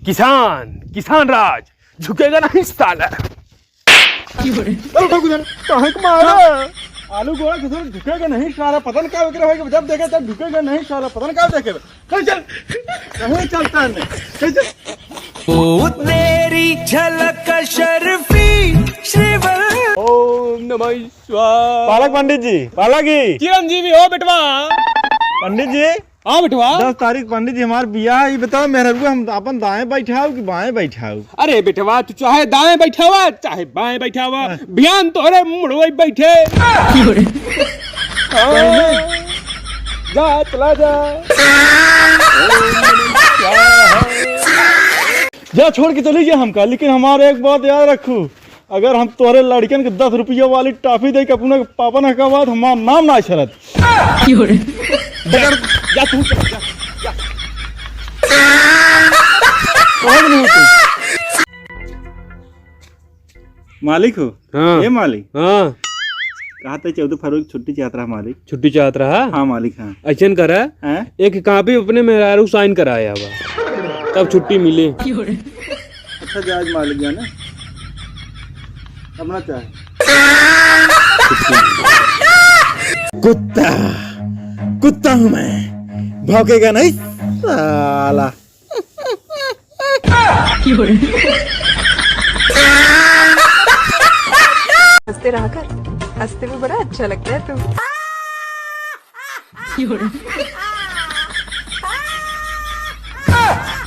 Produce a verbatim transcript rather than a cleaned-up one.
किसान, किसान राज, झुकेगा नहीं साला। चल उठो किधर, काहे को मारा? आलू गोड़ा किसान झुकेगा नहीं साला, पता नहीं का विक्रम है कि जब देखे तब झुकेगा नहीं साला, पता नहीं का देखे। चल, चल। नहीं चलता है, चल, चल। ओ तेरी झलक शर्फी श्रीवल। ओम नमः शिवाय। पालक पंडित जी, पालक जी। चिरंजीवी हो बेटवा। पंडित जी। हाँ बेटवा। दस तारीख पंडित जी हमार बियाह, ये बताओ मेहररुआ हम अपन दाएं बैठाऊ कि बाएं बैठाऊ? अरे बेटवा, तू चाहे दाएं बैठावा, चाहे बाएं बैठावा, हाँ। बिहान तोहरे मुड़वे बैठे। हाँ। जा, चला जा। जा, छोड़ के चली जा हमका, लेकिन हमारे एक बात याद रखू, अगर हम तोहरे लड़कन के दस रुपया वाली टॉफी दे के अपने पापा ने कहा बात, हमार नाम ना छरत। जा, जा तू, जा, जा। कौन नहीं तू? मालिक हो? हाँ। ए मालिक। हाँ। कहा थे चौदह फरवरी की छुट्टी चाहत रहा मालिक। छुट्टी चाहत रहा? हाँ मालिक, हाँ। ऐसन करा, हाँ? एक कापी अपने मेहरारू साइन कराया बा, तब छुट्टी मिले। अच्छा जायज मालिक जाने, अपना चाहे। कुत्ता, कुत्ता हूँ मैं, भौंकेगा नहीं साला। हंसते रहा कर, हंसते में बड़ा अच्छा लगता है तू।